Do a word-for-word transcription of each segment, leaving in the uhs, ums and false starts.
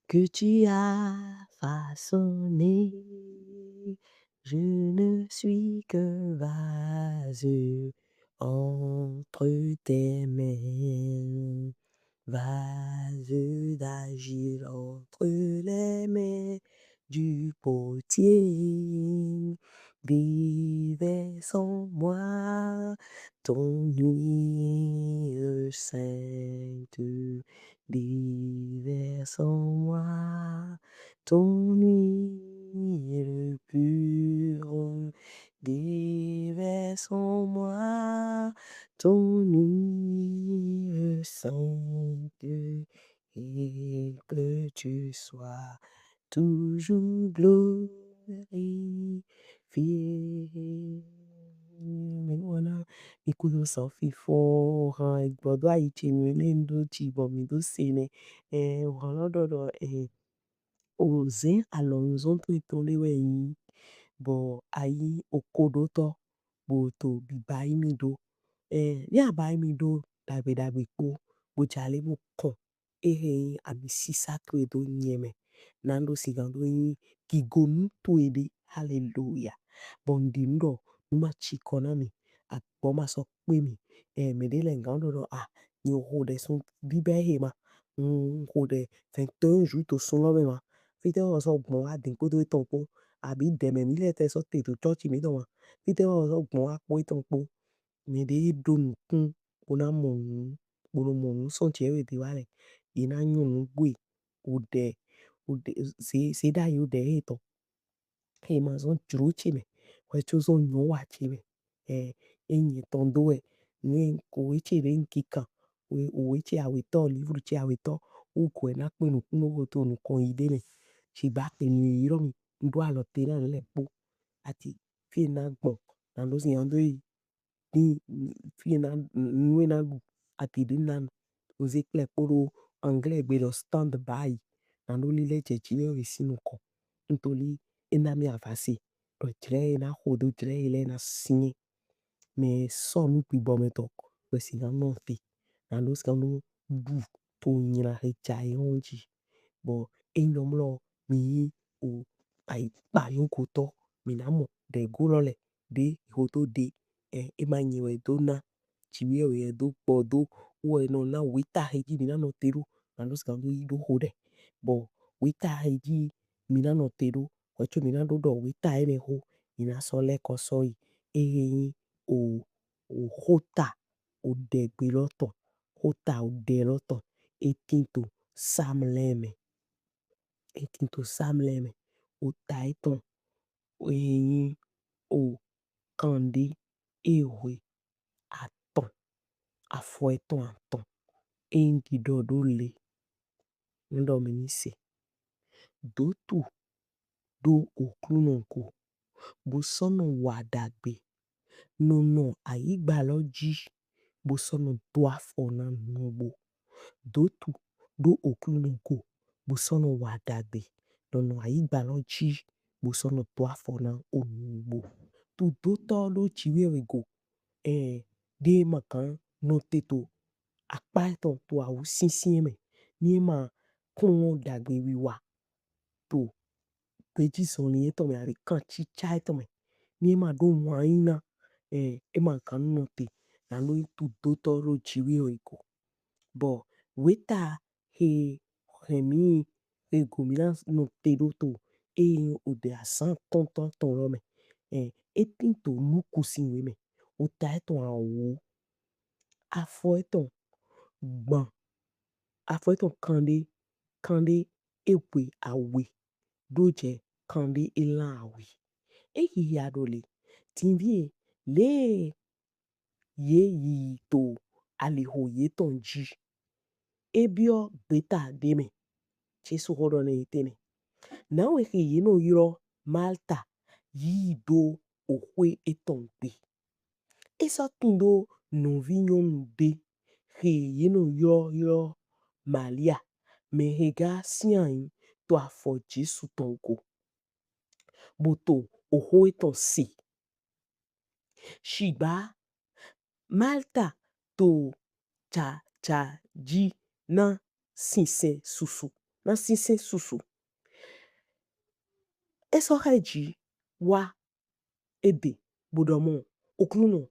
que tu as façonné. Je ne suis qu'un vase entre tes mains, vase d'argile entre les mains du potier. Déverse en moi ton huile sainte, déverse en moi ton huile pure, déverse en moi ton huile sainte, et que tu sois toujours glorifié. Mɛ wana mi kudo sɔn fifɔ han egbɔdo ayi ce mi le ndo ci bɔ mi do se nɛ. Eh, wana lɔ dɔdɔ eh, ozɛn alɔnuzɔn to etɔn le wɛ yin bɔ ayi okodotɔ bo to biba yi mi do. Eh, ni a ba yi mi do dagbe dagbe kpo bo jale bo kɔn ehe yin ami sisa towe do nyɛ mɛ. Na do sigan do yin gigonu towe de. Haleluya. Bɔ n di nu dɔ nu ma ci kɔ na mi, agbɔ ma sɔ kpe mi. Eh, mɛ de lɛ gan dɔdɔ a, ni ho dɛ sun biba ehe ma. N ho dɛ vingt et un jours to sun lɔ mɛ ma. Fitɛ wɔ sɔ gbɔn wa din kpodo etɔn kpo. Abi dɛmɛ mi lɛ tɛ sɔ te to church mi dɔ ma. Fitɛ wɔ sɔ gbɔn wa kpo etɔn kpo. Mɛ de do nukun bo na mɔ nu, bo no mɔ nu sɔn ce we de wa lɛ. Ye na nyɔ nu gbe, odɛ, odɛ, se, se da yi odɛ he tɔn. He ma zɔn jlo ce mɛ, wɛ co zɔn nyɔ wa ce mɛ. Eh, e nyɛ tɔn do wɛ, nu e ko we ce de n kikan, we, owe ce awetɔ, livre ce awetɔ, u ko e na kpe nukun no to nukɔn yi de mɛ. Ci ba kpe nu yi lɔ mi, n do alɔ te na lɛ kpo. Ati, fi na gbɔn, na do si an do yi. Ni fi na nu e na ɖu, ati ɖe na nu. Oze kplɛ kpodo anglais gbe dɔ stand by. Na do lilɛ jɛ ji wɛ we si nukɔn. Ntoli e na mi avase. Dɔ jlɛ e na hodo jlɛ e lɛ na sinyɛn. Mɛ sɔ nu gbigbɔ mɛ tɔ wɛ si na nɔ te. Na do si na do ɖu to nyina he ja e hɔn ji. Bɔ e nyɔ mlɔ mi yi o ayi kpa yɔn ko tɔ mi na mɔ ɖe go lɔ lɛ ɖe ho to ɖe. Eh, e ma nyɛ wɛ do na, ci wɛ wɛ do gbɔ do, wɛ nɔ na weta he ji mi na nɔ te do, na do sigan do yi do ho ɖe. Bɔ weta he ji mi na nɔ te do, wɛ co mi na do dɔ weta enɛ ho, mi na sɔ lɛkɔ sɔ yi. Ehe yin o, o hota, o ɖɛgbe lɔ tɔn, hota o ɖɛ lɔ tɔn, e tin to Psalm lɛ mɛ. E tin to Psalm lɛ mɛ, ota etɔn, ehe yin o kanɖe ehwe atɔn, afɔ etɔn atɔn. E yin didɔ do le, n dɔ mi ni se. Dotu do Oklunɔ go, bo sɔ nɔ wa ɖagbe, nɔ nɔ ayigba lɔ ji, bo sɔ nɔ do afɔ na nugbo. Dotu do Oklunɔ go, bo sɔ nɔ wa ɖagbe, nɔ nɔ ayigba lɔ ji, bo sɔ nɔ do afɔ na onugbo. Tudotɔ do ji wɛ wɛ go, eh, ɖe ma kan nɔ te to akpa etɔn to awu sinsin mɛ, ni e ma klɔn ɖagbe wiwa to gbejizɔnlin etɔn mɛ, abi kancica etɔn mɛ, ni e ma do wanyi na, eh, e ma kan nɔ te, na do tudotɔ do ji wɛ wɛ go. Bɔ weta he hɛn mi he go mi na nɔ te do to, ehe yin oɖɛ azan atɔntɔ tɔn lɔ mɛ. Eh, e tin to Luku sin owe mɛ, ota etɔn awo, afɔ etɔn gban, afɔ etɔn kanɖe, kanɖe ehwe awe, do jɛ kanɖe elan awe. E hia dɔ le, dinvie, le ye yi to aliho yetɔn ji. E biɔ gbeta ɖe mɛ. Jesu xo dɔ na ye te nɛ. Nawe he ye nɔ ylɔ Malta yi do oxwe etɔn gbe. E sɔ tindo nɔvi nyɔnu ɖe he ye nɔ ylɔ ylɔ Malia, mɛ he ga sinai to afɔ Jesu tɔn go, bo to oxo etɔn se. Shigba Malta to jaja ji na sinsɛn susu. na sinsɛn susu. E sɔ xɛ ji wa e ɖe bo ɖɔ mɔ, Oklunɔ,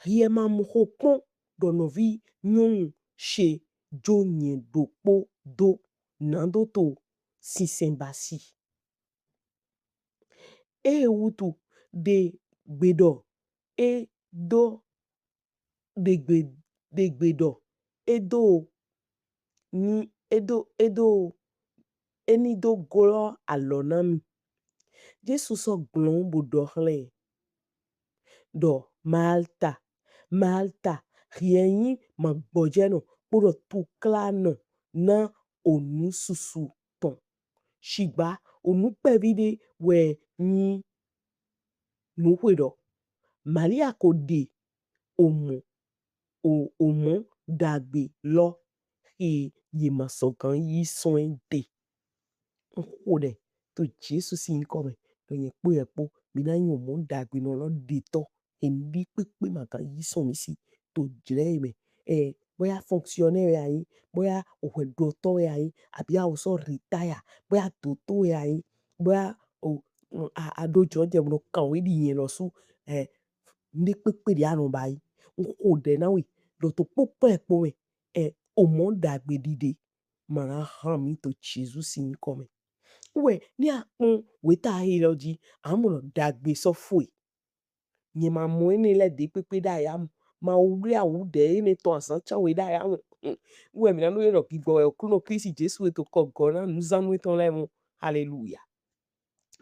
hiɛ ma mɔ xo kpɔn ɖɔ nɔvi nyɔnu ce jo nyɛ ɖokpo do nado to sinsɛn basi. Eye wutu ɖe gbe ɖɔ e do ɖe gbe ɖe gbe ɖɔ e do ni e do e do e ni do glɔ alɔ na mi. Jesu sɔ gblɔn bo ɖɔ xlɛ ɖɔ, Malta, Malta, hiɛ nyi magbɔjɛnɔ kpoɖɔ tuklanɔ na onu susu tɔn. Shigba onu kpɛvi ɖe wɛ nyi nu xwe ɖɔ. Malia ko ɖe omɔ o omɔ ɖagbe lɔ xe ye ma sɔgan yi sɔn e ɖe. N xo ɖɛ to Jesu sin nyikɔ mɛ ɖɔ nyɛ kpo yɛ kpo mi na nyi omɔ ɖagbenɔ lɔ ɖetɔ. Enuɖe kpekpe ma gan yi sɔn mi si to jlɛ e mɛ. Ɛ, boya fonctionnaire wɛ a nyi, boya ohwɛɖotɔ wɛ a nyi, abi a sɔ retire, boya doto wɛ a nyi, boya o a a ɖo jɔ jɛ bo nɔ kan we ɖi nyɛ lɔsu. Ɛ, nuɖe kpekpe ɖe a nɔ ba yi. N xo ɖɛ na we ɖɔ to kpokpɔ ɛ kpo mɛ. Ɛ, omɔ ɖagbe ɖiɖe ma na han mi to Jesu sin nyikɔ mɛ. Wɛ ni a kpɔn weta he lɔ ji, a mɔ ɖɔ ɖagbe sɔ fo e. Nyɛ ma mɔ enɛ lɛ ɖe kpekpe ɖe aya mɔ. Ma wle awu ɖe enɛ tɔn azan can we ɖe aya mɔ. Wɛ mi na nɔ yɔn ɖɔ gbigbɔ wɛ Oklunɔ Klisti Jesu e to kɔ gɔ na nuzannu etɔn lɛ mɔ. Haleluya.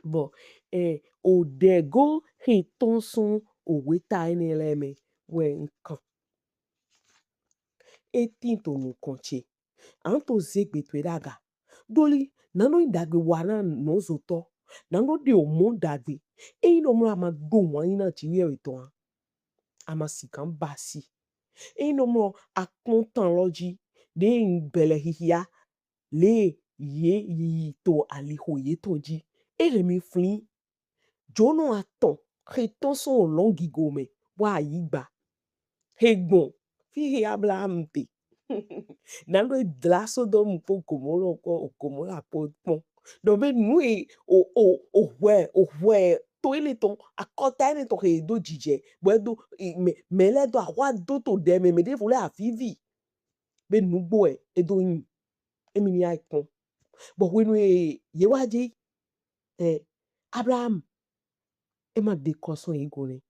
Bɔ ɛ oɖɛgo he tɔn sɔn oweta enɛ lɛ mɛ wɛ n kan. E tin to nukɔn ce. A nɔ to ze gbe towe ɖo aga. Ɖoli, na nɔ nyi ɖagbe wa na nɔzotɔ. Na nɔ ɖe omɔ ɖagbe. Eyin nɔ mlɔ a ma ɖo wanyina Jiwheyɛwhe tɔn a, a ma sigan basi. Eyin nɔ mlɔ a kpɔn tan lɔ ji ɖe nyi bɛlɛ hihia le ye yiyi to alixo yetɔn ji. E hɛn mi flin. Jonɔ atɔn he tɔn sɔn olɔn gigo mɛ wa ayigba. He gbɔn fi he Ablaham te. Na ɖo dla Sodɔmu kpo Gomɔlɔ kpo Gomɔla kpo kpɔn. Ɖɔ be nu e o o ohwɛ ohwɛ to enɛ tɔn akɔta enɛ tɔn he do jijɛ bɔ e do mɛ mɛ lɛ do ahwa do to ɖɛ mɛ mɛ ɖevo lɛ avivi. Be nugbo wɛ e do nyi. Emi ni ayi kpɔn. Bɔ hwenu e ye wa je ɛ Ablaham e ma ɖe kɔ sɔn ye go nɛ.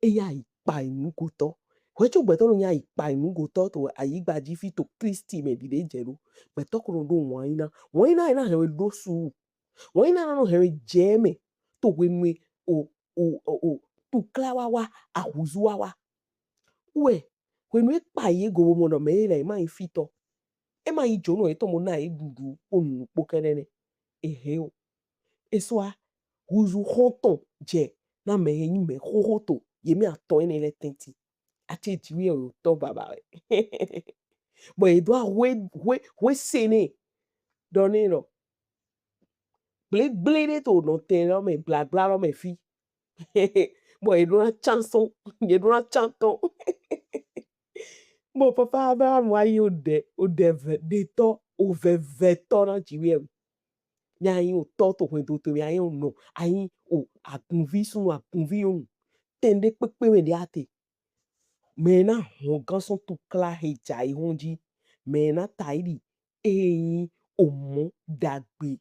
E ya yi kpa yi nugotɔ. Hwɛ co gbɛtɔ nɔ nya yi kpa yi nugotɔ to ayigba ji fi to Klisti mɛ ɖiɖe jɛ ɖo. Gbɛtɔ ko nɔ ɖo wanyina. Wanyina e na hɛn we ɖo su. Wanyina na nɔ hɛn we jɛ mɛ to hwenu e o o o o tukla wawa ahuzu wawa. Wɛ hwenu e kpa ye go bo mɔ ɖɔ mɛ e lɛ e ma nyi fitɔ. E ma nyi jonɔ etɔn bo na ye ɖuɖu kpo nu kpo kɛɖɛ nɛ. Ehe o. E sɔ wa huzu xɔtɔn jɛ na mɛ he nyi mɛ xoxo to ye mɛ atɔn enɛ lɛ tɛntin. A ce Jiwheyɛwhe tɔ baba wɛ. Bɔ e do ahwe hwe hwe se nɛ ɖɔ nɛ ɖɔ gble gble ɖe to nɔtɛn lɔ mɛ gblagbla lɔ mɛ fi. Bɔ ye ɖo na can sɔn ye ɖo na can tɔn. Bɔ papa Abraham wa yi o ɖɛ o ɖɛ vɛ ɖetɔ o vɛvɛtɔ na Jiwheyɛwhe. Nya yi o tɔ to hwɛndo to mi ayi o nɔ ayi o agunvi sunu agunvi yonu. Tɛn ɖe kpekpe mɛ ɖe a te. Mɛ na hɔn gan sɔn tukla he ja yi hɔn ji. Mɛ na ta yi ɖi eyin omɔ ɖagbe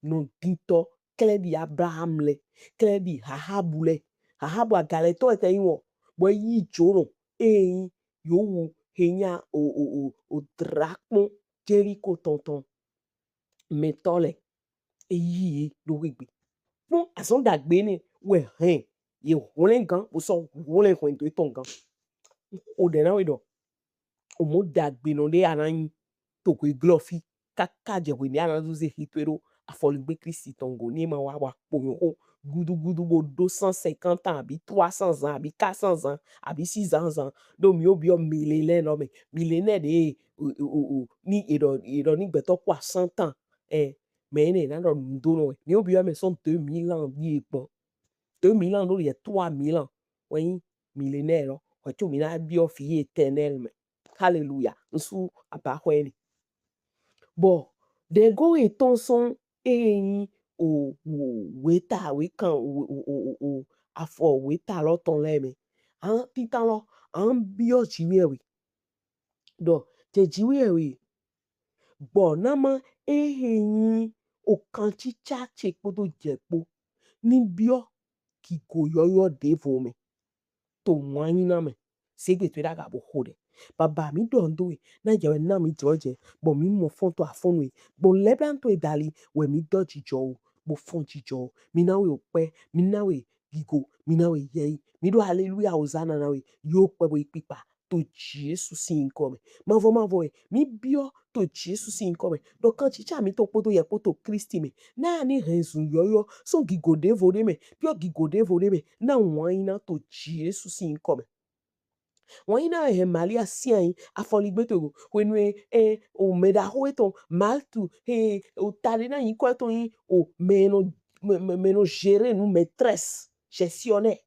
nɔ dintɔ klɛ ɖi Abraham lɛ klɛ ɖi Ahabu lɛ. Ahabu agalɛtɔ etɛ yi wɔ bɔ yi jonɔ eyin yowu he nya o o o o drakpɔn Jeriko tɔntɔn mɛtɔ lɛ. E yi ye ɖo hwegbe. Kpɔn azɔn ɖagbe nɛ wɛ hɛn ye hwlɛn gan bo sɔ hwlɛn hwɛndo etɔn gan. O ɖɛ na we ɖɔ omɔ ɖagbe nɔ ɖe a na nyi to hwe glɔ fi kaka jɛ hwe ɖe a na zo ze xi towe ɖo afɔligbe Klisti tɔn go ni e ma wa wa kpoyɔn xo gudugudu bo ɖo cent cinquante ans abi trois cents ans abi quatre cents ans abi six cents ans ɖo mi o biɔ millénaire lɔ mɛ. Millénaire ɖe o o o ni e ɖɔ e ɖɔ ni gbɛtɔ kpɔ cent ans ɛ mɛ enɛ na ɖɔ nu do nɔ wɛ mi o biɔ mɛ sɔn deux mille ans ɖie gbɔn. Deux mille ans ɖo yɛ trois mille ans wɛ nyi millénaire lɔ. Hwɛ co mi na biɔ vie éternelle mɛ. Haleluya. N su abaxwe ni. Bɔ Ɖɛgo etɔn sɔn e nyi o, o weta wekan o, o, o, o, o afɔ weta lɔ tɔn lɛ mɛ. An titan lɔ, an biɔ Jiwheyɛwhe. Ɖɔ jɛ Jiwheyɛwhe gbɔ na ma ehe nyi o kancica ce kpodo jɛ kpo ni biɔ gigo yɔyɔ ɖevo mɛ to wanyina mɛ. Ze gbe towe ɖaga bo xo ɖɛ. Baba, mi ɖɔ nu do we, na jɛ wɛ na mi jlɔ jɛ, bɔ mi mɔ fɔn to afɔnu e, gbɔn lɛblanu towe dali wɛ mi dɔ jijɔ o, bo fɔn jijɔ o. Mi na we okpɛ, mi na we gigo, mi na we yɛyi. Mi ɖo aleluya, hozana na we, yo kpɛ bo yi kpikpa to Jesu sin yinkɔ mɛ. Mavɔ mavɔ e, mi biɔ to Jesu sin yinkɔ mɛ. Ɖɔ kancica mitɔn kpodo yɛ kpo to Klisti mɛ. Na ni hɛn zun yɔyɔ sɔn gigo ɖevo ɖe mɛ, biɔ gigo ɖevo ɖe mɛ, na wanyina to Jesu sin yinkɔ mɛ. Wanyina wɛ hɛn Malia sin ayi afɔligbe towe go. Hwenu e, e o mɛɖaxo etɔn Maltu, e o taɖe na yinkɔ etɔn nyi o mɛ nɔ, mɛ, mɛ, mɛ nɔ gérer nu, maîtresse, gestionnaire.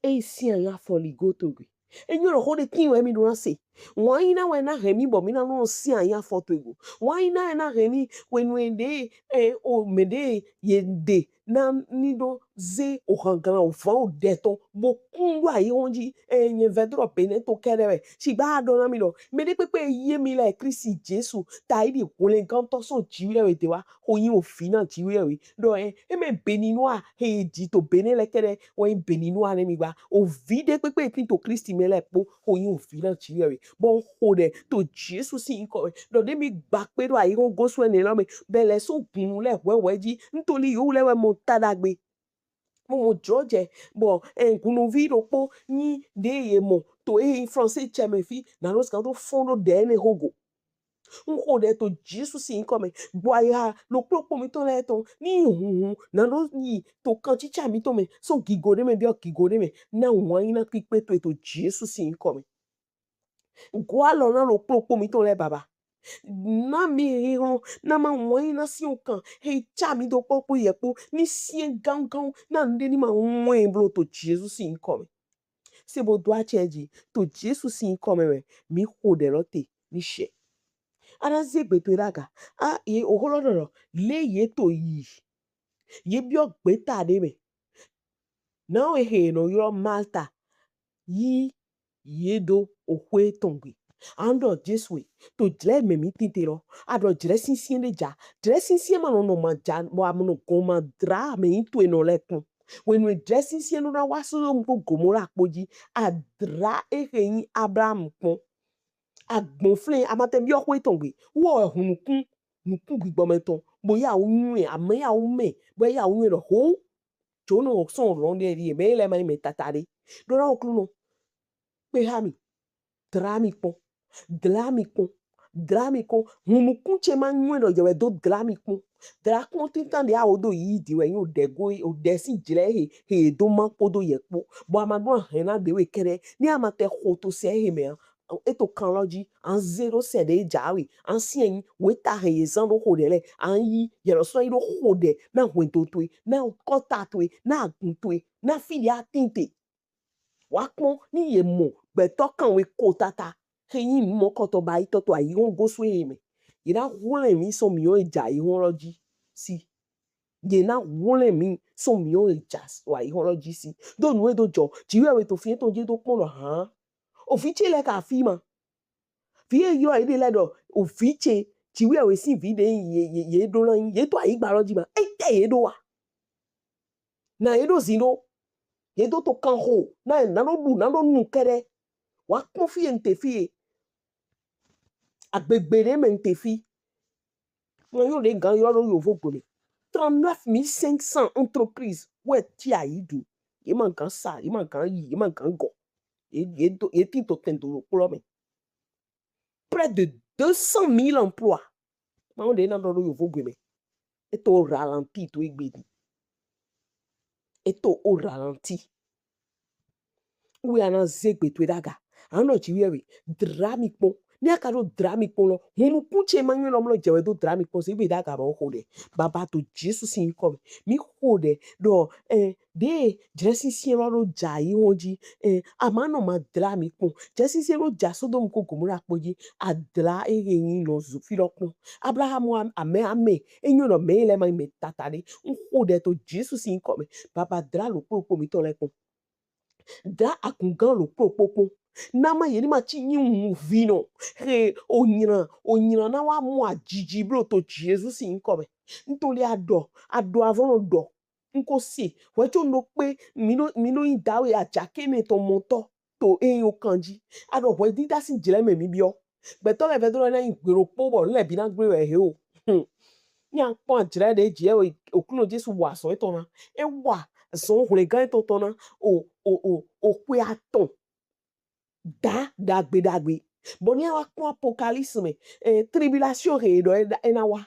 E yi sin ayi afɔligbe towe go. Enyɔ ɖɔ xo ɖe tin wɛ mi ɖo na se. Wanyina wɛ na hɛn mi bɔ mi na nɔ sin ayi afɔ towe go. Wanyina wɛ na hɛn mi hwenu e ɖe e o mɛɖe ye ɖe na ni ɖo ze ohanglan ovan oɖɛ tɔn bo kun ɖo aihɔn ji. E nyɛ vɛ ɖɔ Benɛ to kɛɖɛ wɛ. Shigba a ɖɔ na mi ɖɔ mɛɖe kpekpe ye mi lɛ Klisti Jesu ta yi ɖi hwlɛngantɔ sɔn Jiwheyɛwhe de wa, xo nyi ovi na Jiwheyɛwhe. Ɖɔ e e mɛ Beninois he ji to Benɛ lɛ kɛɖɛ wɛ nyi Beninois nɛ mi gba. Ovi ɖe kpekpe e tin to Klisti mɛ lɛ kpo xo nyi ovi na Jiwheyɛwhe. Bɔ n xo ɖɛ to Jesu sin yinkɔ mɛ ɖɔ ɖe mi gba kpe ɖo aihɔn gosu ɛnɛ lɔ mɛ, bɛ lɛ sɔn gunnu lɛ hwɛhwɛ ji. Ntoli yewu lɛ wɛ mɔ ta ɖagbe. Mo mɔ jlɔ jɛ bɔ e gunnuvi ɖokpo nyi ɖe ye mɔ to e français cɛ mɛ fi, na ɖo sika to fɔn ɖo ɖɛ ɛnɛ xo go. N xo ɖɛ to Jesu sin yinkɔ mɛ. Gbɔ ayiha ɖokpo ɖokpo mitɔn lɛ tɔn ni hunhun na ɖo yi to kancica mitɔn mɛ sɔn gigo ɖe mɛ biɔ gigo ɖe mɛ, na wanyina kpikpe towe to Jesu sin yinkɔ mɛ. Gɔ alɔ na ɖokpo ɖokpo mitɔn lɛ baba. Na mi hihɔn na ma wanyina sin okan he ca mi do kpɔ kpo yɛ kpo ni siɛn gangan na nuɖe ni ma wɛn blo to Jesu sin yinkɔ mɛ. Se bo do acɛ ji to Jesu sin yinkɔ mɛ wɛ mi xo ɖɛ lɔ te ni shɛ. A na ze gbe towe ɖaga. A ye oxo lɔ ɖɔ ɖɔ le ye to yi. Ye biɔ gbeta ɖe mɛ. Na we he nɔ ylɔ Malta yi ye do oxwe tɔn gbe. A n ɖɔ Jesu e to jlɛ mɛ mi tinte lɔ. A ɖɔ jlɛ sinsiɛn ɖe ja. Jlɛ sinsiɛn ma nɔ nɔ ma ja bɔ a ma nɔ gɔn ma dla mɛ yi to enɔ lɛ kpɔn. Hwenu e jlɛ sinsiɛn nɔ na wa Sodomu kpo Gomora kpo ji, a dla ehe nyi Abraham kpɔn. Agbɔnflɛn a ma tɛ biɔ oxwe tɔn gbe. Wɔ ɛ hun nukun nukun gbigbɔmɛ tɔn bo ya wu nyuɛ, amɛ ya wu mɛ bo ya wu nyuɛ ɖɔ ho. Jonɔ sɔn lɔn ɖe ɖi mɛ lɛ ma nyi mɛ tata ɖe. Ɖo na Oklunɔ kpe ha mi. Dla mi kpɔn. Dla mi kpɔn. Dla mi kpɔn. Hun nukun ce ma nyuɛ ɖɔ jɛ wɛ do dla mi kpɔn. Dla kpɔn tintan ɖe awo do yi di wɛ nyi o ɖɛ go o ɖɛ si jlɛ he he do ma kpo do yɛ kpo. Bɔ a ma ɖo ahɛn na ɖe we kɛɖɛ. Ni a ma tɛ xo to sɛ he mɛ a. E to kan lɔ ji, a n ze ɖo sɛ ɖe ja we, a n siɛn nyi, weta he ye zan ɖo xo ɖɛ lɛ, a n yi, yɛ lɔ sɔ yi ɖo xo ɖɛ, na hwɛndo towe, na kɔta towe, na agun towe, na fi ɖe a tin te. Wa kpɔn ni ye mɔ gbɛtɔ kanwe ko tata he nyi nu mɔkɔtɔ ba yi tɔ to aihɔn gosu ehe mɛ. Ye na hwlɛn mi sɔn miɔn e ja aihɔn lɔ ji si. Ye na hwlɛn mi sɔn miɔn e ja aihɔn lɔ ji si. Do nu e do jɔ, Jiwheyɛwhe to fi etɔn ji do kpɔn ɖɔ han. Ovi ce lɛ ka fi ma. Fi e ylɔ yeɖe lɛ ɖɔ ovi ce, Jiwheyɛwhe sin vi ɖe ye ye ye ɖo na nyi, ye to aigba lɔ ji ma. Etɛ ye ɖo wa? Na ye ɖo zin ɖo. Ye do to kan xo. Na na ɖo ɖu, na ɖo nu kɛɖɛ. Wa kpɔn fi e n te fi e. Agbegbe ɖe mɛ n te fi. Ŋlɔ yɔ ɖe gan yɔ ɖo yovo gbe mɛ. Trente-neuf mille cinq cents entreprises wɛ ti ayi du. Ye ma gan sa, ye ma gan yi, ye ma gan gɔ. Ye ye do ye tin to tɛn do kplɔ mɛ. Près de deux cent mille emplois. Ma wo ɖe na ɖɔ ɖo yovo gbe mɛ. E to ralenti to egbe di. E to o ralenti. Wu ya na ze gbe towe ɖaga. A nɔ Jiwheyɛwhe dla mi kpɔn. Ne a ka ɖo dla mi kpɔn lɔ, hunukun ce ma nyɔ lɔ mlɔ jɛ wɛ do dla mi kpɔn se be da ga ma xo ɖɛ. Baba to Jesu sin nyikɔ mɛ. Mi xo ɖɛ ɖɔ ɛ ɖe jlɛsinsin lɔ ɖo ja yi hɔn ji. Ɛ a ma nɔ ma dla mi kpɔn. Jlɛsinsin lɔ ja Sodomu ko Gomora kpo ji. A dla e he nyi nɔ zu fi lɔ kpɔn. Abrahamu amɛ amɛ e nyɔ nɔ mɛ lɛ ma nyi mɛ tata ɖe. N xo ɖɛ to Jesu sin nyikɔ mɛ. Baba dla lo kpokpo mi tɔ lɛ kpɔn. Dla agungan lo kpokpokpo. Na ma yeli ma ci nyi ŋu vi nɔ. He o nyina o nyina na wa mu ajiji blo to Jesu sin nyikɔ mɛ. N to li aɖɔ aɖɔ avɔ nɔ ɖɔ. N ko se wɛ co n ɖo kpe mi ɖo mi ɖo nyi dawe ajake nɛ tɔn mɔtɔ to e nyi o kan ji. Aɖɔ hwɛ dida sin jlɛ mɛ mi biɔ. Gbɛtɔ lɛ vɛ do lɛ na nyi gbe ɖokpo bɔ lɛ bi na gbe wɛ he o. Hmm. Nya kpɔn ajlɛ ɖe ji ɛ o Oklunɔ Jesu wa azɔn etɔn na. E wa azɔn hwlɛngan etɔn tɔn na o o o o xwe atɔn. Da dagbe dagbe. Bɔ ni a wa kpɔn Apocalypse mɛ, eh, tribulation he ɖɔ e na wa.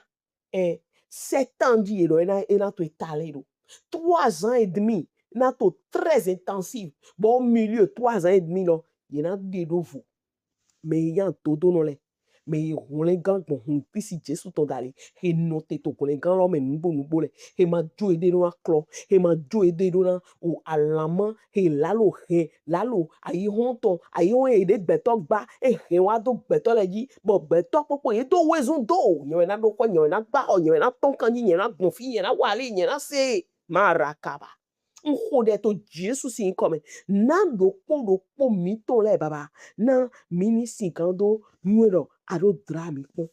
Eh, sept ans ji e ɖɔ e na e na to eta lɛ ɖo. Trois ans et demi na to très intensive. Bɔ au milieu trois ans et demi lɔ, ye na ɖe ɖo vo. Mɛ ye nya dodonɔ lɛ. Mɛ ye hwlɛngan gbɔn hun Klisti Jesu tɔn dali. He nɔ te to hwlɛngan lɔ mɛ nugbo nugbo lɛ. He ma jo ede ɖo na klɔ. He ma jo ede ɖo na o alama. He lalo he lalo ayi hɔn tɔn ayi hɔn he ɖe gbɛtɔ gba. E he wa do gbɛtɔ lɛ ji. Bɔ gbɛtɔ kpokpo ye do wezun do. Nyɛ wɛ na ɖo xɔ nyɛ wɛ na gba xɔ nyɛ wɛ na tɔn kan ji nyɛ na gbɔn fi nyɛ na wali nyɛ na se. Ma ra kaba. N xo ɖɛ to Jesu sin nyikɔ mɛ. Na ɖokpo ɖokpo mitɔn lɛ baba. Na mi ni sigan do nyuɛ ɖɔ a ɖo dla mi kpɔn.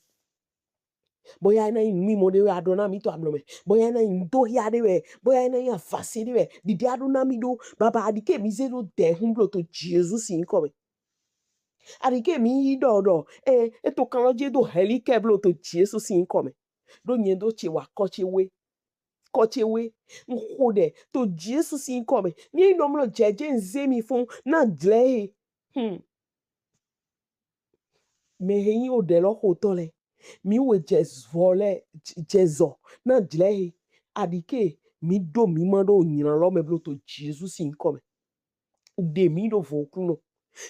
Boya e na nyi numimɔ ɖe wɛ a ɖɔ na mi to agblɔ mɛ. Boya e na nyi nudohia ɖe wɛ. Boya e na nyi avase ɖe wɛ. Ɖiɖi a ɖo na mi ɖo. Baba aɖike mi ze ɖo dɛ hun blo to Jesu sin nyikɔ mɛ. Aɖike mi yi ɖɔ ɖɔ. E e to kan lɔ ji do heli kɛ blo to Jesu sin nyikɔ mɛ. Ɖo nyɛ do ce wa kɔ ce we. Kɔ ce we. N xo ɖɛ to Jesu sin nyikɔ mɛ. Mi nɔ mlɔ jɛjɛ n ze mi fun na jlɛ he. Hmm. Mɛ he nyi o ɖɛ lɔ xotɔ lɛ. Mi we jɛ vɔ lɛ jɛ zɔ na jlɛ he. Aɖike mi ɖo mi ma ɖo nyina lɔ mɛ blo to Jesu sin nyikɔ mɛ. Ɖe mi ɖo vo Oklunɔ.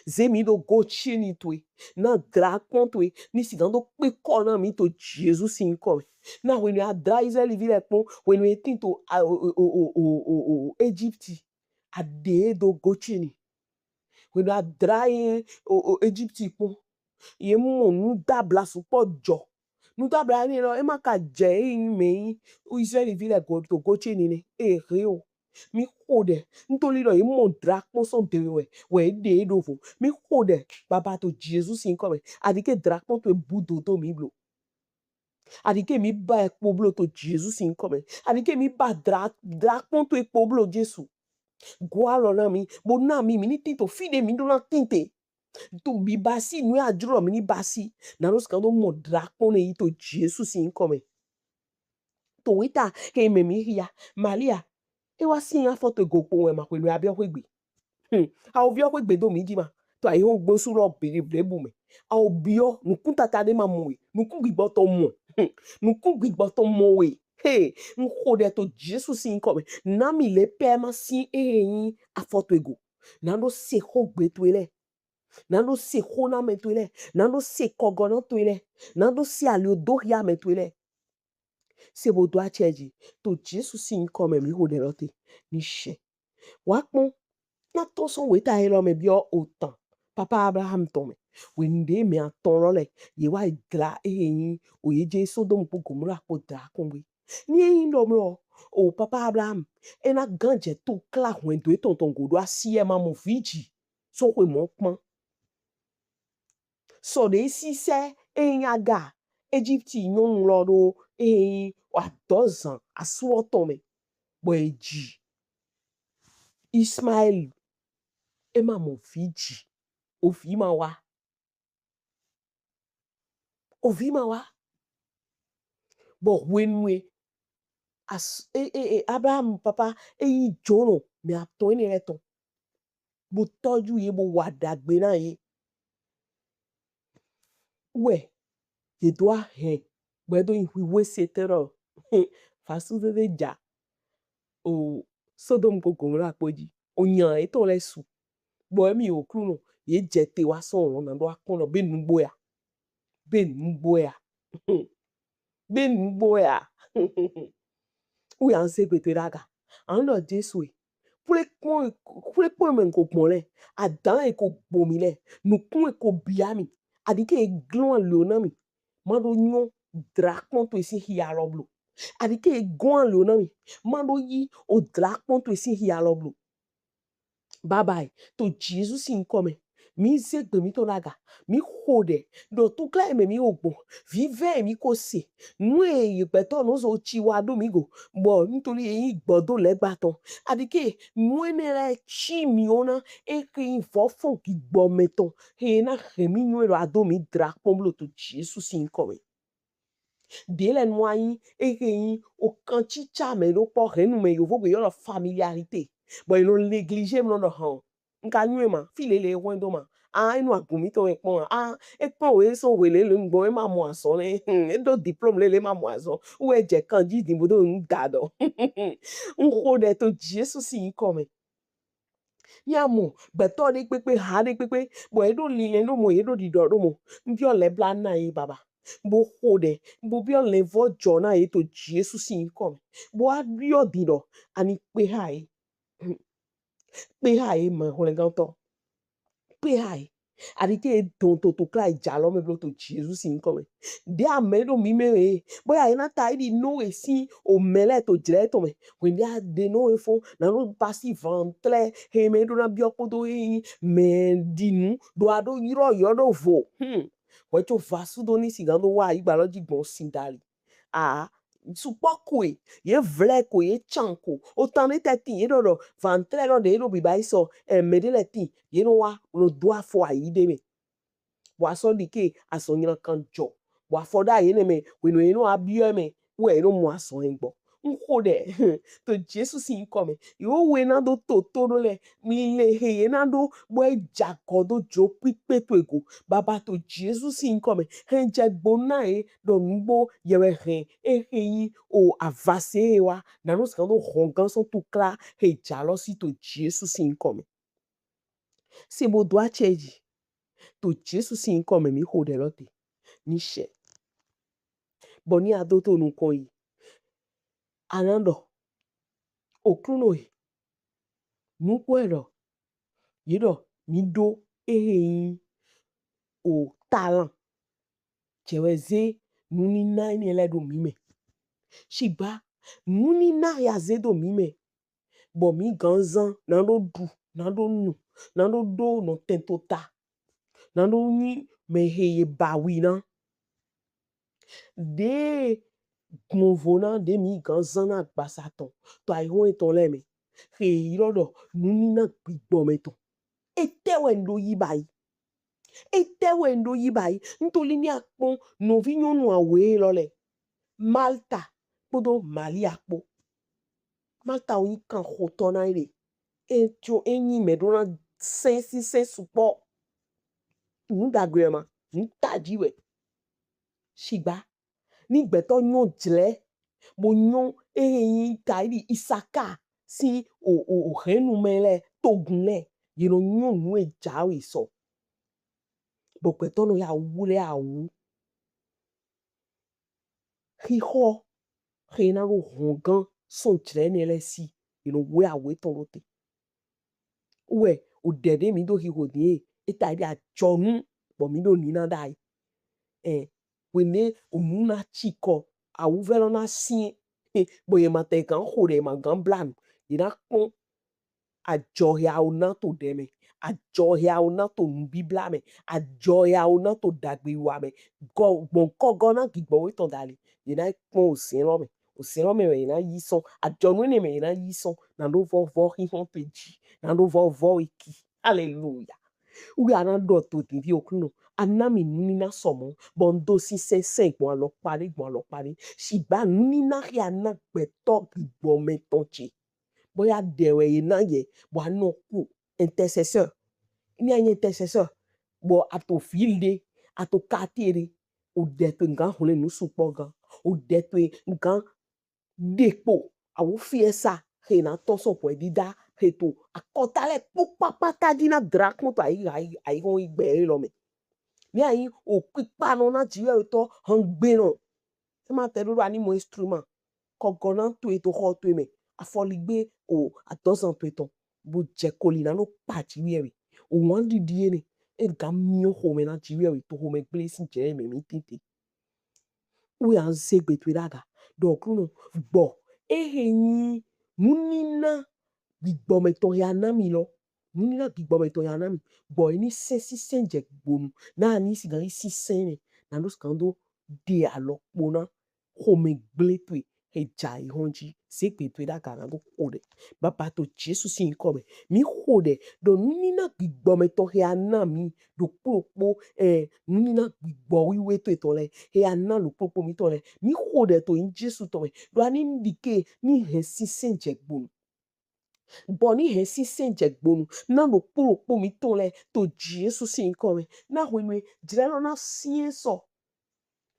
Ze mi ɖo Gosheni towe. Na dla kpɔn towe. Ni sigan do kpe kɔ na mi to Jesu sin nyikɔ mɛ. Na hwenu a dla Israɛli vi lɛ kpɔn. Hwenu e tin to o o o o o o Egypti. A ɖe e do Gosheni. Hwenu a dla ye o o Egypti kpɔn. Ye mɔ nudabla sukpɔ jɔ. Nudabla ni lɔ e ma ka jɛ e nyi mɛ nyi Israɛli vi lɛ go to Gosheni nɛ. E he o. Mi xo ɖɛ. N to li ɖɔ ye mɔ dla kpɔn sɔn dewe wɛ. Wɛ e ɖe e ɖo vo. Mi xo ɖɛ. Baba to Jesu sin nyikɔ mɛ. Aɖike dla kpɔn towe bu dodo mi blo. Aɖike mi ba e kpo blo to Jesu sin nyikɔ mɛ. Aɖike mi ba dla dla kpɔn towe kpo blo Jesu. Gɔ alɔ na mi. Bo na mi mi ni tin to fi ɖe mi ɖo na tin te. To bi basi nu ya jlo mi ni basi. Na ɖo sigan do mɔ dla kpɔn nɛ yi to Jesu sin nyikɔ mɛ. To weta ke mɛ mi hia. Maria. E wa sin afɔ to go kpo wɛ ma hwenu a biɔ xwegbe. Hmm. A o biɔ xwegbe do mi ji ma. To ayi ho gbosu lɔ bere blebu mɛ. A o biɔ nukun tata ɖe ma mɔ we. Nukun gbigbɔ tɔn mɔ. Hmm. Nukun gbigbɔ tɔn mɔ we. He, n xo ɖɛ to Jesu sin nyikɔ mɛ. Na mi le pɛ ma sin e he nyi afɔ to ego. Na ɖo se xogbe towe lɛ. Na ɖo se xo na mɛ towe lɛ. Na ɖo se kɔgɔ na towe lɛ. Na ɖo se ali o do hia mɛ towe lɛ. Se bo do acɛ ji. To Jesu sin nyikɔ mɛ mi xo ɖɛ lɔ te. Ni shɛ. Wa kpɔn. Na tɔn sɔn weta he lɔ mɛ biɔ otan. Papa Abraham tɔn mɛ. Hwenu ɖe mɛ atɔn lɔ lɛ. Ye wa dla e he nyi. O ye je Sodomu kpo Gomora kpo dla kɔn gbe. Ni e nyi ɖɔ mlɔ. O papa Abraham. E na gan jɛ to kla hwɛndo etɔn tɔn go ɖo asi e ma mɔ vi ji. Sɔ xwe mɔ kpɔn. Sɔ ɖe sisɛ e nyi aga Egypti nyɔnu lɔ ɖo e nyi wa dɔ zan asuɔ tɔn mɛ. Bɔ e ji Ismaɛli e ma mɔ vi ji. O vi ma wa. O vi ma wa. Bɔ hwenu e as e e e Abraham papa e yi jonɔ mɛ atɔn enɛ lɛ tɔn. Bo tɔju ye bo wa dagbe na ye. Wɛ ye do ahɛn bɔ e do nyi hwihwe se te lɔ fasu zeze ja o Sodomu kpo Gomora kpo ji o nya etɔn lɛ su bɔ emi Oklunɔ ye jɛ te wa sɔn lɔ na ɖo akpɔn lɔ be nugbo ya be nugbo ya. Be nugbo ya. Wu ya n se gbete ɖaga. An ɖɔ Jesu e. Kplekpɔn, kplekpɔn me ko gbɔn lɛ. Adan e ko gbo mi lɛ. Nukun e ko bia mi. Aɖi ke e glɔn alio na mi. Ma ɖo nyɔ drakpɔn to e sin xia lɔ blo. Aɖi ke e glɔn alio na mi. Ma ɖo yi o drakpɔn to e sin xia lɔ blo. Baba e, to Jesu sin nyikɔ mɛ. Mi ze gbe mitɔn ɖaga. Mi xo ɖɛ. Ɖɔ tukla e mɛ mi wo gbɔn. Vivɛ e mi ko se. Nu e gbɛtɔ nɔ zo ci wa ɖo mi go. Bɔ nitori e yin gbɔdo lɛgba tɔn. Aɖi ke nu enɛ lɛ ci mi wo na. E ke yin vɔfɔn gigbɔmɛ tɔn. He na hɛn mi nyɔ ɖɔ a do mi drakpɔn blo to Jesu sin nyikɔ mɛ. Ɖe lɛ nɔ anyi, ehe yin okan cica mɛ ɖo kpɔ hɛn nu mɛ yovogbe yɔ lɔ familiarité. Bɔ e nɔ négliger mlɔ ɖɔ hɔn. N ka nyɔ e ma, fi lele e hwɛndo ma. A e nɔ agun mitɔn e kpɔn a. A e kpɔn we sɔ hwe lele nugbɔn e ma mɔ azɔn nɛ. Hmm, e ɖo diplôme lele e ma mɔ azɔn. Wu e jɛ kan ji din bo do nu da ɖɔ. N xo ɖɛ to Jesu sin nyikɔ mɛ. Mia mɔ gbɛtɔ ɖe kpekpe, ha ɖe kpekpe, bɔ e ɖo linlɛn ɖo mɔ, e ɖo ɖiɖɔ ɖo mɔ. N biɔ lɛ bla na ye baba. Bo xo ɖɛ, bo biɔ lɛnvɔjɔ na ye to Jesu sin nyikɔ mɛ. Bo wa biɔ din ɖɔ a ni kpe ha ye. Kpe ha ye mɛ hwlɛngantɔ. Kpe ha ye. Aɖi ke e dɔn to tukla e ja lɔ mɛ blo to Jesu sin nyikɔ mɛ. Ɖe amɛ ɖo mi mɛ e, bɔ ya ye na ta yi ɖi Noe sin omɛ lɛ to jlɛ etɔn mɛ. Hwɛn ɖe a ɖe Noe fɔn, na nɔ pasi vantrɛ, he mɛ ɖo na biɔ kpodo he yin mɛ ɖi nu, ɖo a ɖo yrɔ yɔ ɖo vo. Hmm. Hwɛ co va sudo ni sigan ɖo wa ayigba lɔ ji gbɔn sin dali. A, sukpɔ koe, ye vlɛ ko, ye can ko. Otan ɖe tɛ tin, ye ɖɔ ɖɔ, vantrɛ lɔ ɖe ye ɖo biba yi sɔ, ɛ, mɛ ɖe lɛ tin, ye nɔ wa, nɔ do afɔ ayi ɖe mɛ. Bɔ a sɔ ɖi ke azɔn nylankan jɔ. Bɔ afɔ ɖe ayi enɛ mɛ, hwenu ye nɔ wa biɔ e mɛ, wɛ ye nɔ mɔ azɔn e gbɔ. N xo ɖɛ to Jesu sin nyikɔ mɛ. Ye wo we na ɖo toto ɖo lɛ, mi le he ye na ɖo, bɔ e ja kɔ do jo kpikpe to e go. Baba to Jesu sin nyikɔ mɛ. Hɛn jɛ gbo na ye ɖɔ nugbo ye wɛ hɛn. E he yin o avase ye wa. Na nɔ sigan ɖo hɔngan sɔn tukla he ja lɔ si to Jesu sin nyikɔ mɛ. Se bo do acɛ ji. To Jesu sin nyikɔ mɛ mi xo ɖɛ lɔ te. Ni shɛ. Bɔ ni a do to nukɔn yi. A na ɖɔ. Oklunɔ e. Nukpɔ e ɖɔ. Ye ɖɔ mi ɖo ehe yin o talent. Jɛ wɛ ze nunina enɛ lɛ ɖo mi mɛ. Shigba nunina ya ze ɖo mi mɛ. Bɔ mi gan zan na ɖo ɖu, na ɖo nu, na ɖo ɖo nɔtɛn to ta, na ɖo yin mɛ he ye bawi na. Ɖe gbɔnvo na ɖe mi gan zan na agbasa tɔn to ayihɔn etɔn lɛ mɛ. He ylɔ ɖɔ nunina gbigbɔmɛ tɔn. Etɛ wɛ n ɖo yi ba yi? Etɛ wɛ n ɖo yi ba yi? N to li ni a kpɔn nɔvi nyɔnu awe lɔ lɛ. Malta kpodo Malia kpo. Malta wo yin kanxotɔ na yi ɖe. E co e yin mɛ ɖo na sɛn sinsɛn sukpɔ. Nu dagbe wɛ ma, nu taji wɛ. Shigba ni gbɛtɔ nyɔ jlɛ, bo nyɔ ehe yin ta yi ɖi Isaka si o o o hɛnnu mɛ lɛ togun lɛ, ye nɔ nyɔ nu e ja we sɔ. Bɔ gbɛtɔ nɔ ya wu lɛ awu. Xixɔ he na ɖo hɔngan sɔn jlɛ enɛ lɛ si, ye nɔ wɛ awe tɔn ɖo te. Wɛ o ɖɛ ɖe mi ɖo xixo din e, e ta yi ɖi ajɔnu bɔ mi ɖo nina ɖayi. Ɛ, whenu o nu na cikɔ, awuvɛ lɔ na sinyɛn, bɔ ye ma tɛ gan xo ɖɛ, ye ma gan bla nu, ye na kpɔn ajɔ he a wo na to ɖɛ mɛ, ajɔ he a wo na to nubibla mɛ, ajɔ he a wo na to dagbewa mɛ, gɔ gbɔn kɔgɔ na gigbɔwe tɔn dali, ye na kpɔn osɛn lɔ mɛ, osɛn lɔ mɛ wɛ ye na yi sɔn, ajɔnu enɛ mɛ ye na yi sɔn, na ɖo vɔvɔ xixɔn to e ji, na ɖo vɔvɔ e ki. Aleluya. Wu a na ɖɔ to din vi Oklunɔ, a na mi nunina sɔmɔ, bɔ n do sinsɛn sɛn gbɔn alɔkpa ɖe, gbɔn alɔkpa ɖe. Shigba nunina he a na gbɛtɔ gigbɔmɛ tɔn ce. Bɔ ya ɖɛ wɛ ye na yɛ, bɔ a nɔ ku intercesseur. Ni a yin intercesseur, bɔ a to ville ɖe, a to quartier ɖe, o ɖɛ to e n gan hwlɛn nu sukpɔ gan, o ɖɛ to e n gan ɖe kpo, awu fiɛsa he na tɔn sɔn hwɛdida he to akɔta lɛ kpo kpakpata ji na dra kpɔn to ayi ayi ayi hɔn yi gbɛ e lɔ mɛ. Ni a yin okpikpanɔ na Jiwheyɛwhe tɔ hangbenɔ. Se ma tɛ ɖoɖo ani mɔ instrument. Kɔgɔna towe to xɔ towe mɛ. Afɔligbe o adɔzan towe tɔn. Bo jɛ koli na nɔ kpa Jiwheyɛwhe. Owan ɖiɖi enɛ. E gan miɔ xomɛ na Jiwheyɛwhe to xomɛ gble sin jɛ mɛ mi tete. Wu ya ze gbe towe ɖaga. Ɖɔ Oklunɔ gbɔ. Ehe yin nunina gbigbɔmɛtɔ he a na mi lɔ. Nunina gbigbɔmɛtɔ he a na mi. Gbɔ e ni sɛn sinsɛn jɛ gbonu. Na ni sigan yi sinsɛn nɛ. Na ɖo sigan do ɖe alɔ kpo na xomɛ gble towe he ja yi hɔn ji. Ze gbe towe ɖaga na do xo ɖɛ. Baba to Jesu sin yinkɔ mɛ. Mi xo ɖɛ ɖɔ nunina gbigbɔmɛtɔ he a na mi ɖokpo ɖokpo, eh, nunina gbigbɔ wiwe towe tɔn lɛ he a na ɖokpo ɖokpo mitɔn lɛ. Mi xo ɖɛ to yin Jesu tɔn mɛ. Ɖɔ ani ɖike ni hɛn sinsɛn jɛ gbonu. Gbɔ ni hɛn sinsɛn jɛ gbonu na ɖokpo ɖokpo mitɔn lɛ to Jesu sin yinkɔ mɛ. Na hwenu e jlɛ lɔ na sinsɛn sɔ.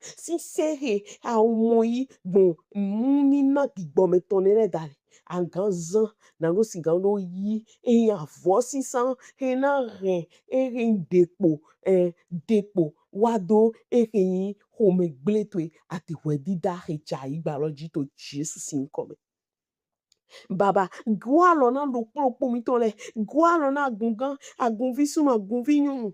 Sinsɛn he a mɔ yi gbɔn nunina gbigbɔmɛtɔ nɛ lɛ dali. Agan zan na ɖo sigan ɖo yi eyin avɔ sisan he na hɛn ehe ɖekpo, eh, ɖekpo wa do ehe yin xomɛ gble towe ati hwɛdida he ja yi gba lɔ ji to Jesu sin yinkɔ mɛ. Baba, gɔalɔ na ɖokpo ɖokpo mitɔn lɛ, gɔalɔ na agungan, agunvi sunnu, agunvi nyɔnu,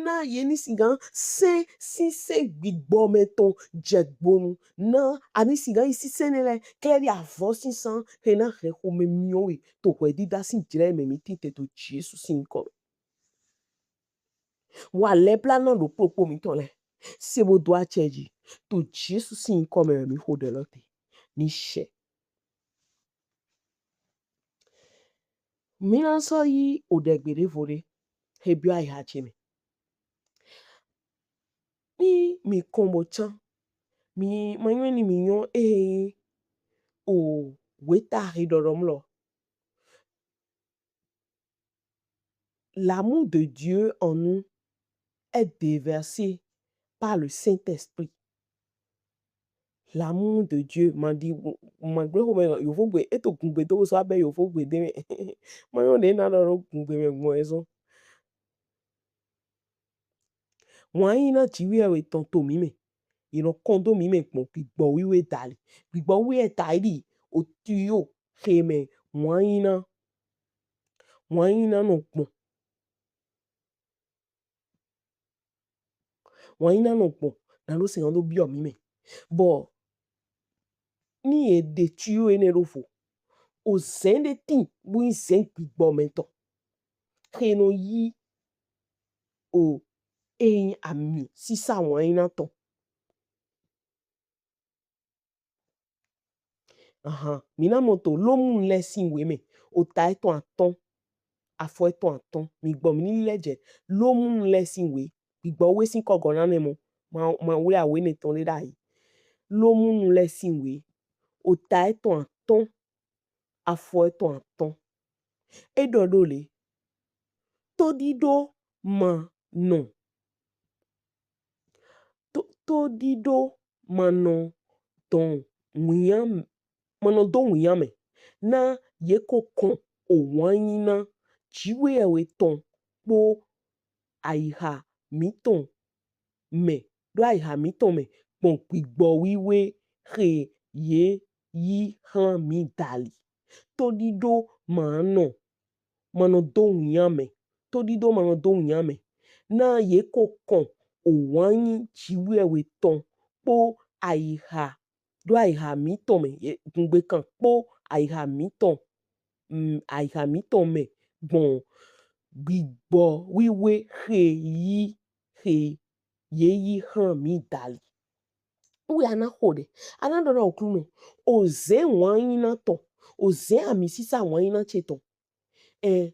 na ye ni sigan sɛn sinsɛn gbigbɔmɛtɔn jɛ gbonu, na a ni sigan yi sinsɛn nɛ lɛ kɛɖi avɔ sisan he na hɛn xomɛ miɔ we to hwɛdida sin jlɛ mɛ mi tete to Jesu sin yinkɔ mɛ. Wa lɛblanu ɖokpo ɖokpo mitɔn lɛ. Se bo do acɛ ji. To Jesu sin yinkɔ mɛ wɛ mi xo ɖɛ lɔ te. Ni shɛ. Mi na sɔ yi oɖɛ gbe ɖevo ɖe. He biɔ ayiha ce mɛ. Ni mi kɔn bo can. Mi ma nyɔ ni mi nyɔ ehe o weta he ɖɔɖɔm lɔ. L'amour de Dieu en nous est déversé par le Saint-Esprit. L'amour de Dieu, ma di, ma gbe xomɛ yovogbe, e to gungbe do sɔ abɛ yovogbe de mɛ. Ma yɔn ɖe na ɖɔ ɖo gungbe mɛ gbɔn ezɔn. Wanyina Jiwheyɛwhe tɔn to mi mɛ. Yi nɔ kɔn do mi mɛ gbɔn gbigbɔ wiwe dali. Gbigbɔ wiwe dali o tuyau he mɛ wanyina, wanyina nɔ gbɔn. Wanyina nɔ gbɔn na ɖo sigan do biɔ mi mɛ. Bɔ ni e ɖe tuyau enɛ ɖo vo, ozɛn ɖe tin bo yin zɛn gbigbɔmɛtɔ he nɔ yi o eyin ami sisa wanyina tɔn. Ahan, mi na mɔ to Lomunu lɛ sin owe mɛ, ota etɔn atɔn, afɔ etɔn atɔn. Mi gbɔ mi ni lɛ jɛ Lomunu lɛ sin owe. Gbigbɔ wiwe sin kɔgɔna nɛ mɔ, ma, ma wle awe enɛ tɔn ɖe ɖayi. Lomunu lɛ sin owe, ota etɔn atɔn, afɔ etɔn atɔn. E ɖɔ ɖo le, todido ma nɔ, to, todido ma nɔ dɔn winyan, ma nɔ do winyan mɛ, na ye ko kɔn owanyina Jiwheyɛwhe tɔn kpo ayiha mitɔn mɛ, ɖo ayiha mitɔn mɛ gbɔn gbigbɔ wiwe he ye yi hlan mi dali. Todido ma nɔ, ma nɔ do winyan mɛ. Todido ma nɔ do winyan mɛ. Na ye ko kɔn owanyi Jiwheyɛwhe tɔn kpo ayiha, ɖo ayiha mitɔn mɛ, ye, gungbekan kpo ayiha mitɔn, mm, ayiha mitɔn mɛ gbɔn gbigbɔ wiwe he yi, he ye yi hlan mi dali. Wu a na xo ɖɛ, a na ɖɔ na Oklunɔ, ozɛn wanyina tɔn, ozɛn amisisa wanyina ce tɔn. Ɛ,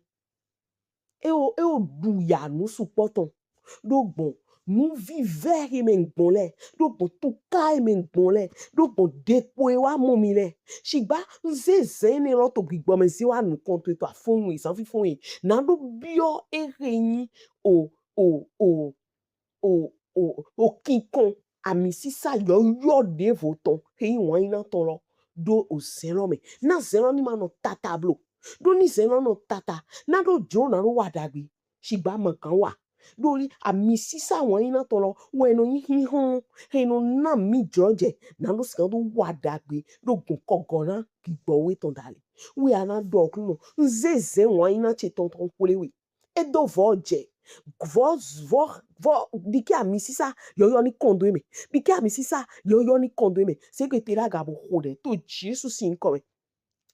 e o, e o ɖu ya nu sukpɔ tɔn. Ɖo gbɔn nu vivɛ he mɛ gbɔn lɛ, ɖo gbɔn tuka he mɛ gbɔn lɛ, ɖo gbɔn ɖekpo he wa mɔ mi lɛ. Shigba n ze zɛn enɛ lɔ to gbigbɔ mɛ ze wa nukɔn towe to afɔnnu he zan fifɔn he. Na ɖo biɔ ehe nyi o, o, o, o, o, o kinkɔn amisisa yɔyɔ ɖevo tɔn he nyi wanyina tɔn lɔ ɖo ozɛn lɔ mɛ. Na zɛn lɔ ni ma nɔ tata blo. Ɖo ni zɛn lɔ nɔ tata, na ɖo jlo na ɖo wa ɖagbe. Shigba ma gan wa. Ɖo li amisisa wanyina tɔn lɔ wɛ nɔ nyi xixlɔn he nɔ na mi jlɔjɛ na ɖo sigan do wa ɖagbe ɖo gun kɔgɔ na gbigbɔ we tɔn dali. Wɛ a na ɖɔ kunɔ n ze zɛn wanyina ce tɔn tɔn xwle we. E do vɔ jɛ vɔ vɔ vɔ ɖike amisisa yɔyɔ ni kɔn do e mɛ, ɖike amisisa yɔyɔ ni kɔn do e mɛ. Se ke te ɖaga bo xo ɖɛ to Jesu sin nyikɔ mɛ.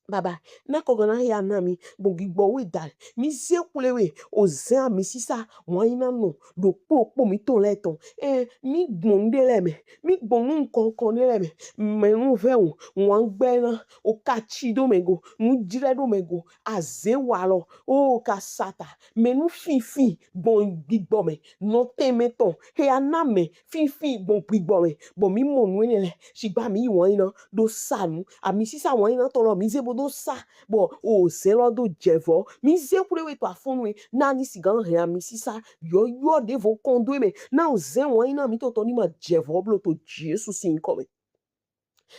Baba, na kɔgɔ na ya na mi gbɔn gbigbɔ we dali. Mi ze xwle we o zɛn amisisa wanyina nɔ ɖokpo ɖokpo mitɔn lɛ tɔn. Ɛ mi gbɔn nuɖe lɛ mɛ, mi gbɔn nu nukɔnkɔn ɖe lɛ mɛ. Mɛ nu vɛ o wan gbɛ na o ka ci do mɛ go, nu jlɛ do mɛ go, aze wa lɔ o ka sata mɛ nu finfin gbɔn gbigbɔ mɛ, nɔtɛn mɛ tɔn he a na mɛ finfin gbɔn gbigbɔ mɛ, bɔ mi mɔ nu enɛ lɛ, shigba mi yi wanyina do sa nu, amisisa wanyina tɔn lɔ mi ze bo do sa, bɔ o zɛn lɔ do jɛ vɔ, mi ze xwle we to afɔnnu e na ni sigan hɛn amisisa yɔyɔ ɖevo kɔn do e mɛ, na o zɛn wanyina mitɔn tɔn ni ma jɛ vɔ blo to Jesu sin nyikɔ mɛ.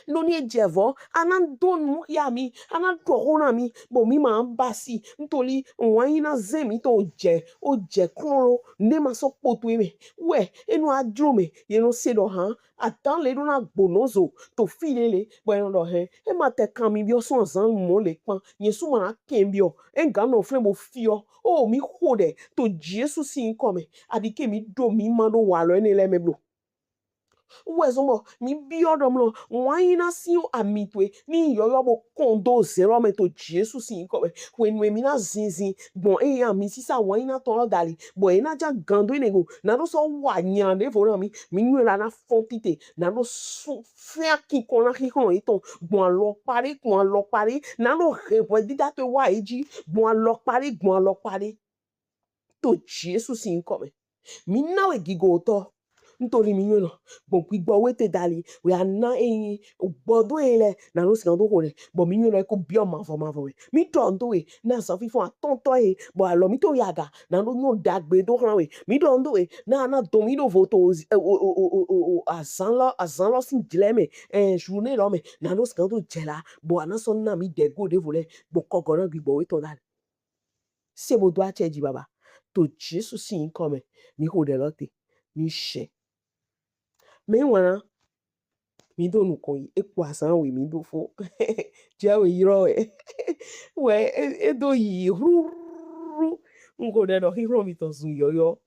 Nɔ ni e jɛ vɔ, a na do nu ya mi, a na ɖɔ xo na mi, bɔ mi ma basi, ntoli wanyina zɛn mitɔn o jɛ, o jɛ klɔn lo, ne ma sɔ kpoto e mɛ. Wɛ, e nɔ a jlo mɛ, ye nɔ se ɖɔ han, adan le ɖo na gbonɔ zo to fi lɛ le, bɔ e nɔ ɖɔ hɛn, e ma tɛ kan mi biɔ sɔn azan mɔ le kpan, nyɛ su ma na kɛn biɔ, e gan nɔ flɛ bo fiɔ, o mi xo ɖɛ to Jesu sin nyikɔ mɛ, aɖike mi ɖo mi ma ɖo walɔ enɛ lɛ mɛ blo. Wɛ zɔn bɔ mi biɔ ɖɔ mlɔ wanyina sin ami towe ni yɔyɔ bo kɔn do zɛn lɔ mɛ to Jesu sin nyikɔ mɛ. Hwenu e mi na zinzin gbɔn eya amisisa wanyina tɔn lɔ dali, bɔ e na ja gan do enɛ go, na ɖo sɔ wa nya ɖevo na mi, mi nyɔ la na fɔn tite, na ɖo su fia kinkɔn na xixlɔn yetɔn gbɔn alɔkpa ɖe gbɔn alɔkpa ɖe, na ɖo hɛn hwɛdida towe wa e ji gbɔn alɔkpa ɖe gbɔn alɔkpa ɖe. To Jesu sin nyikɔ mɛ. Mi na we gigotɔ. Ntoli mi nyɔnɔ. Gbɔn gbigbɔ we te dali. We a na eyin gbɔ do e lɛ na ɖo sigan do xo ɖɛ. Bɔ mi nyɔnɔ e ko biɔ mavɔ mavɔ we. Mi ɖɔ ndo we na azan fifɔn atɔntɔ e. Bɔ alɔ mi to yaga na ɖo nyɔ ɖagbe do hlan we. Mi ɖɔ ndo we na na dɔn mi ɖo vo to o- o- o- o- o- o- azan lɔ azan lɔ sin jlɛ mɛ. Ɛ journée lɔ mɛ na ɖo sigan do jɛ la. Bɔ a na sɔ na mi ɖɛ go ɖevo lɛ. Gbɔn kɔgɔ na gbigbɔ we tɔn dali. Se bo do acɛ ji baba. To Jesu sin nyikɔ mɛ, mi xo ɖɛ lɔ te, mi shɛ. Mɛ wana, mi do nukɔn yi, e kpo azan we mi do fo. Jɛ we yrɔ wɛ. Wɛ e- e do yi hrúhrú. N xo ɖɛ ɖɔ xixlɔn mitɔn zun yɔyɔ.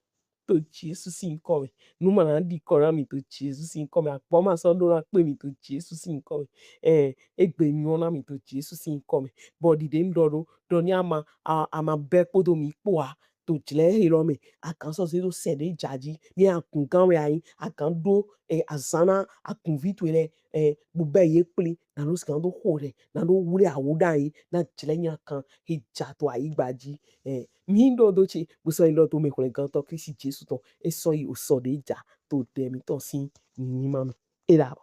To Jesu sin nyikɔ mɛ. Nu ma na ɖi kɔ na mi to Jesu sin nyikɔ mɛ. Akpɔ ma sɔ ɖo na kpe mi to Jesu sin nyikɔ mɛ. Ɛ egbe nyɔ na mi to Jesu sin nyikɔ mɛ. Bɔ ɖiɖe n ɖɔ ɖo ɖɔ ni ama a- ama bɛ kpodo mi kpo a to jlɛ he lɔ mɛ. Agan sɔ ze do sɛ ɖe ja ji. Mi agun gan wɛ ayi. Agan ɖo ɛ azan na agunvi towe lɛ ɛ bo bɛ ye kpli na ɖo sigan do xo ɖɛ na ɖo wle awu ɖa yi na jlɛ nya kan he ja to ayigba ji. Ɛ mi ɖɔ do ce bo sɔ yi ɖɔ do mɛ hwlɛngantɔ Klisti Jesu tɔn e sɔ yi o sɔ ɖe ja to ɖɛ mitɔn sin nyinyi ma mɛ. E ɖa bɔ.